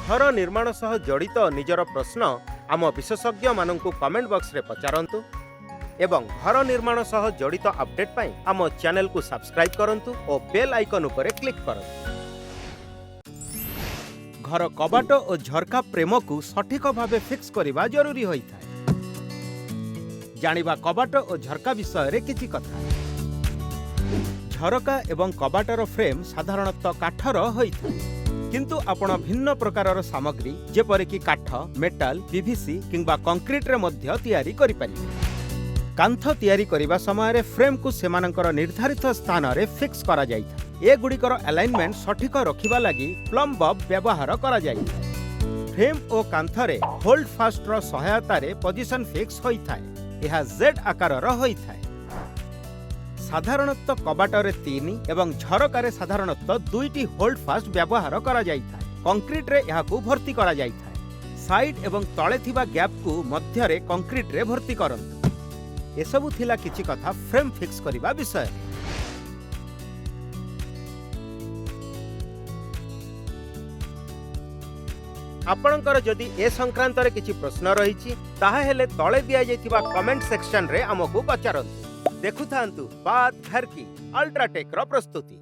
ଘର ନିର୍ମାଣ ସହ ଜଡ଼ିତ ନିଜର ପ୍ରଶ୍ନ ଆମ ବିଶେଷଜ୍ଞମାନଙ୍କୁ କମେଣ୍ଟ ବକ୍ସରେ ପଚାରନ୍ତୁ ଏବଂ ଘର ନିର୍ମାଣ ସହ ଜଡ଼ିତ ଅପଡେଟ୍ ପାଇଁ ଆମ ଚ୍ୟାନେଲକୁ ସବସ୍କ୍ରାଇବ୍ କରନ୍ତୁ ଓ ବେଲ୍ ଆଇକନ୍ ଉପରେ କ୍ଲିକ୍ କରନ୍ତୁ। ଘର କବାଟ ଓ ଝରକା ଫ୍ରେମକୁ ସଠିକ ଭାବେ ଫିକ୍ସ କରିବା ଜରୁରୀ ହୋଇଥାଏ। ଜାଣିବା କବାଟ ଓ ଝରକା ବିଷୟରେ କିଛି କଥା। ଝରକା ଏବଂ କବାଟର ଫ୍ରେମ୍ ସାଧାରଣତଃ କାଠର ହୋଇଥାଏ, କିନ୍ତୁ ଆପଣ ଭିନ୍ନ ପ୍ରକାରର ସାମଗ୍ରୀ ଯେପରିକି କାଠ, ମେଟାଲ, ପିଭିସି କିମ୍ବା କଂକ୍ରିଟରେ ମଧ୍ୟ ତିଆରି କରିପାରିବେ। କାନ୍ଥ ତିଆରି କରିବା ସମୟରେ ଫ୍ରେମ୍କୁ ସେମାନଙ୍କର ନିର୍ଦ୍ଧାରିତ ସ୍ଥାନରେ ଫିକ୍ସ କରାଯାଇଥାଏ। ଏଗୁଡ଼ିକର ଆଲାଇନମେଣ୍ଟ ସଠିକ ରଖିବା ଲାଗି ପ୍ଲମ୍ ବବ୍ ବ୍ୟବହାର କରାଯାଇଥାଏ। ଫ୍ରେମ୍ ଓ କାନ୍ଥରେ ହୋଲ୍ଡ ଫାଷ୍ଟର ସହାୟତାରେ ପଜିସନ ଫିକ୍ସ ହୋଇଥାଏ। ଏହା ଜେଡ୍ ଆକାରର ହୋଇଥାଏ। ସାଧାରଣତଃ କବାଟରେ ତିନି ଏବଂ ଝରକାରେ ସାଧାରଣତଃ ଦୁଇଟି ହୋଲ୍ଡ ଫାଷ୍ଟ ବ୍ୟବହାର କରାଯାଇଥାଏ। କଂକ୍ରିଟରେ ଏହାକୁ ଭର୍ତ୍ତି କରାଯାଇଥାଏ। ସାଇଡ୍ ଏବଂ ତଳେ ଥିବା ଗ୍ୟାପକୁ ମଧ୍ୟରେ କଂକ୍ରିଟରେ ଭର୍ତ୍ତି କରନ୍ତୁ। ଏସବୁ ଥିଲା କିଛି କଥା ଫ୍ରେମ୍ ଫିକ୍ସ କରିବା ବିଷୟରେ। ଆପଣଙ୍କର ଯଦି ଏ ସଂକ୍ରାନ୍ତରେ କିଛି ପ୍ରଶ୍ନ ରହିଛି, ତାହାହେଲେ ତଳେ ଦିଆଯାଇଥିବା କମେଣ୍ଟ ସେକ୍ସନରେ ଆମକୁ ପଚାରନ୍ତୁ। ଦେଖୁଥାନ୍ତୁ ବାତ୍ ଘର କି, ଅଲ୍ଟ୍ରାଟେକ୍ର ପ୍ରସ୍ତୁତି।